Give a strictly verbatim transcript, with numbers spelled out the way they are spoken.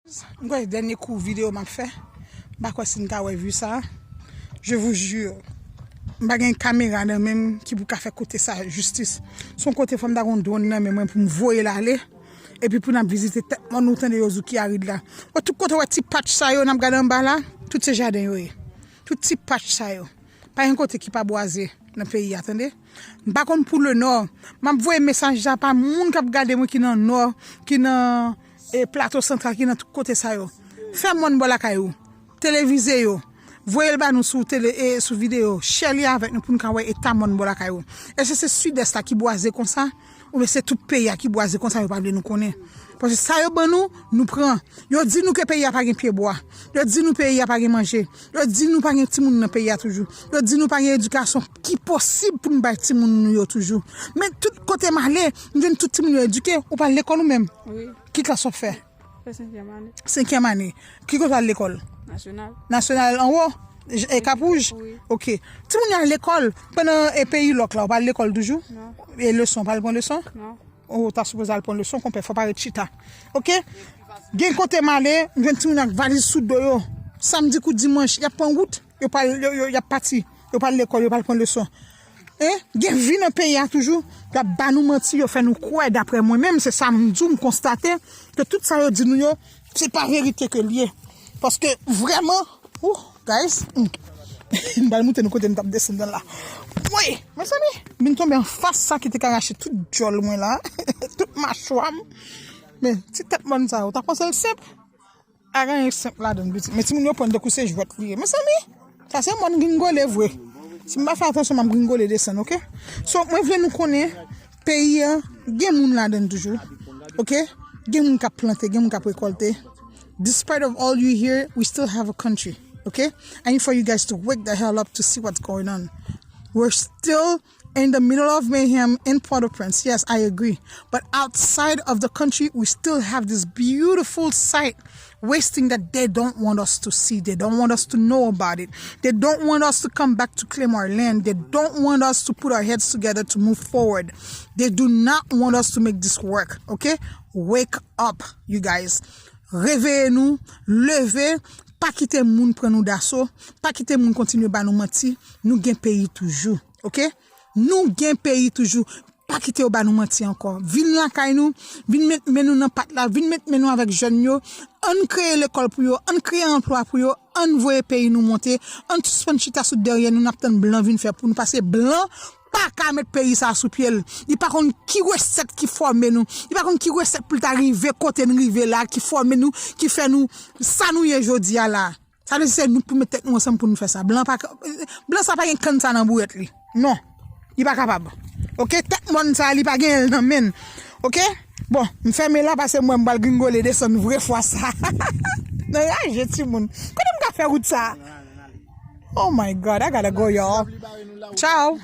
M kwè dènye kou videyo m ap fè. M pa kwè si n ka wè vi sa. Je vous jure. M pa gen kamera nan men m ki pou ka fè kote sa jistis. Se yon kote fò m ta gon dwòn nan men mwen pou m voye l ale. Epi pou n ap vizite tèt mòn ou tande yo zou ki arid la. Wè tout kote wè ti patch sa yo n ap gade anba la. Tout se jaden yo ye. Tout ti patch sa yo. Pa gen kote ki pa bwaze nan peyi a, tande. M pa konn pou le nò. M ap voye mesaj la pa moun k ap gade mwen ki nan nò, ki nan e, plato santral, ki nan tout kote sa yo. Fè mòn bò lakay ou. Televize yo. Voye l ba nou sou tele, e, sou videyo. Share li avèk nou pou n ka wè eta mòn bò lakay ou. Èske se sidès la ki bwaze konsa? Oubyen se tout peyi a ki bwaze konsa yo pa vle nou konnen? Paske sa yo ban nou, nou pran. Yo di nou ke peyi a pa gen pye bwa. Yo di nou peyi a pa gen manje. Yo di nou pa gen timoun nan peyi a toujou. Yo di nou pa gen edikasyon ki posib pou nou bay timoun nou yo toujou. Men tout kote m ale, m jwenn tout timoun yo edike, ou pa al lekòl ou menm. Wi. Ki klas w ap fè? Fè senkyèm ane. Senkyèm ane. Ki kote w al lekòl? Nasyonal. Nasyonal anwo? J- E Kap Wouj? Wi. Ok. Timoun yo al lekòl pandan e peyi lòk la, ou pa al lekòl toujou? Non. E leson, pa al pran leson? Non. Ou ta sipoze al pran leson, konpè, fò pa ret chita. Ok? Gen kote m ale, m jwenn timoun ak valiz sou do yo. Samdi kou dimanch, y ap pran wout, yo pa, yo, yo, y ap pati. Yo pa al lekòl, yo pa al pran leson. Hein? Gen vi nan peyi a toujou. Y ap ba nou manti, yo fè nou kwè, daprè mwen menm, se sa m di w, m konstate ke tout sa yo di nou yo, se pa verite ke l ye. Paske vrèman, ouh, guys, hmm. M pral montre nou kote m t ap desann nan la. Woy, mezanmi, m vin tonbe anfas sa ki te ka rache tout djòl mwen la, tout machwa m. Men, ti tèt mòn sa, ou ta panse l senp? A gen anyen senp ladan l, pitit. Men timoun yo pran tankou se jwèt li ye. Mezanmi, sa se mòn gringole vre. Si m pa fè atansyon, m ap gringole desann, ok? So, mwen vle nou konnen, peyi a, gen moun ladan l toujou, ok? Gen moun k ap plante, gen moun k ap rekòlte. Despite of all you hear, we still have a country, okay? I need for you guys to wake the hell up to see what's going on. We're still in the middle of mayhem in Port-au-Prince. Yes, I agree. But outside of the country, we still have this beautiful sight wasting that they don't want us to see. They don't want us to know about it. They don't want us to come back to claim our land. They don't want us to put our heads together to move forward. They do not want us to make this work, okay? Wake up, you guys. Reveye nou, leve, pa kite moun pran nou daso, pa kite moun kontinye ba nou manti, nou gen peyi toujou, ok? Nou gen peyi toujou, pa kite yo ba nou manti ankò. Vin lakay nou, vin met men nou nan pat la, vin met men nou avèk jèn yo, ann kreye lekòl pou yo, ann kreye anplwa pou yo, ann voye peyi nou monte, ann sispann chita sou dèyè nou, n ap tann blan vin fè pou nou, paske blan pa ka met peyi sa sou pye l. Li pa konn ki resèt ki fòme nou. Li pa konn ki resèt pou l ta rive kote n rive la, ki fòme nou, ki fè nou sa nou ye jodi a la. Sa vle di se nou k pou met tèt nou ansanm pou nou fè sa. Blan pa ka, blan sa pa gen kann sa nan bourèt li. Non. Li pa kapab. Ok, tèt mòn sa, li pa gen l nan men l. Ok? Bon, m fèmen la paske mwen m pral gringole desann vre fwa sa. Nan raje timoun. Kote m ka fè wout sa? Oh my God, I gotta go, y'all. Ciao.